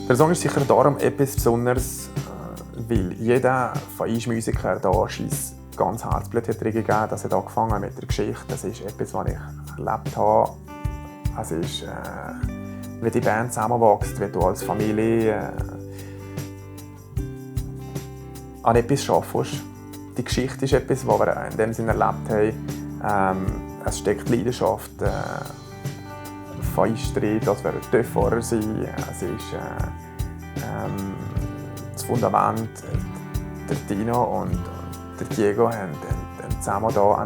Der Song ist sicher darum etwas Besonderes, weil jeder von uns Musikern hier sein ganz Herzblut hat gegeben. Das hat angefangen mit der Geschichte. Das ist etwas, was ich erlebt habe. Es ist, wie die Band zusammenwächst, wie du als Familie an etwas schaffst. Die Geschichte ist etwas, was wir in dem Sinne erlebt haben. Es steckt Leidenschaft, Feist drin, dass wir Töpffahrer sind. Es ist das Fundament. Der Dino und der Diego haben zusammen hier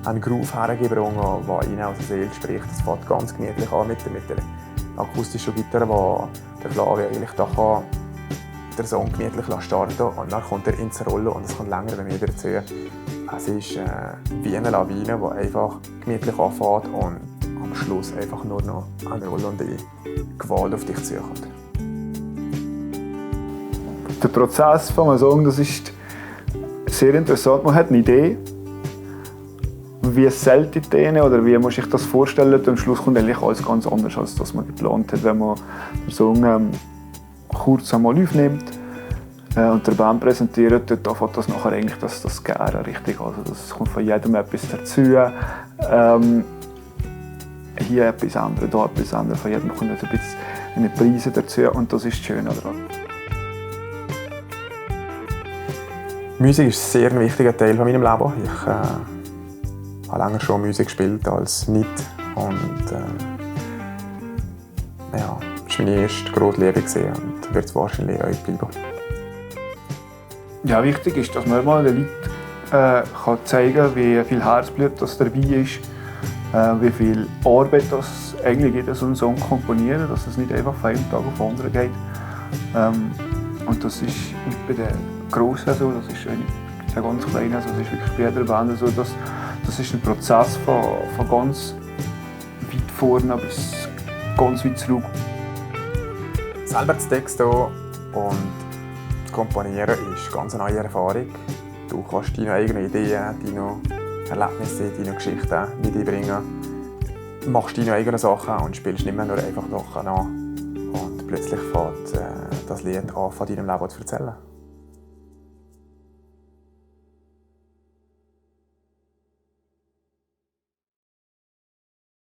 einen Groove hergebracht, der ihnen aus der Seele spricht. Es fängt ganz gemütlich an mit der akustischen Gitarre, wo der Flavio eigentlich da kann den Song gemütlich starten kann. Und dann kommt er ins Rollen und es kommt länger wenn wir dazu. Es ist wie eine Lawine, die einfach gemütlich anfängt und am Schluss einfach nur noch eine rollende Gewalt auf dich zukommt. Der Prozess von einem Song, das ist sehr interessant. Man hat eine Idee, wie sollte die Idee oder wie muss ich das vorstellen, und am Schluss kommt eigentlich alles ganz anders, als das man geplant hat. Wenn man den Song kurz einmal aufnimmt und der Band präsentiert, dann fängt das nachher eigentlich das Gären richtig. Also das kommt von jedem etwas dazu. Hier etwas anderes, da etwas anderes. Von jedem kommt ein bisschen eine Prise dazu und das ist das Schöne daran. Musik ist ein sehr wichtiger Teil von meinem Leben. Ich habe länger schon Musik gespielt als nicht. Und ja, das war meine erste grosse Liebe und wird es wahrscheinlich auch bleiben. Ja, wichtig ist, dass man mal den Leuten zeigen kann, wie viel Herzblut das dabei ist, wie viel Arbeit das eigentlich in so einen Song komponieren, dass es nicht einfach von einem Tag auf den anderen geht. Und das ist nicht bei den Grossen so, das ist nicht bei den ganz Kleinen so, das ist wirklich bei jeder Band so. Das ist ein Prozess von ganz weit vorne bis ganz weit zurück. Selber zu texten und zu komponieren ist ganz eine neue Erfahrung. Du kannst deine eigenen Ideen, deine Erlebnisse, deine Geschichten mit einbringen. Du machst deine eigenen Sachen und spielst nicht mehr nur einfach Sachen an. Und plötzlich fängt das Lied an, von deinem Leben zu erzählen.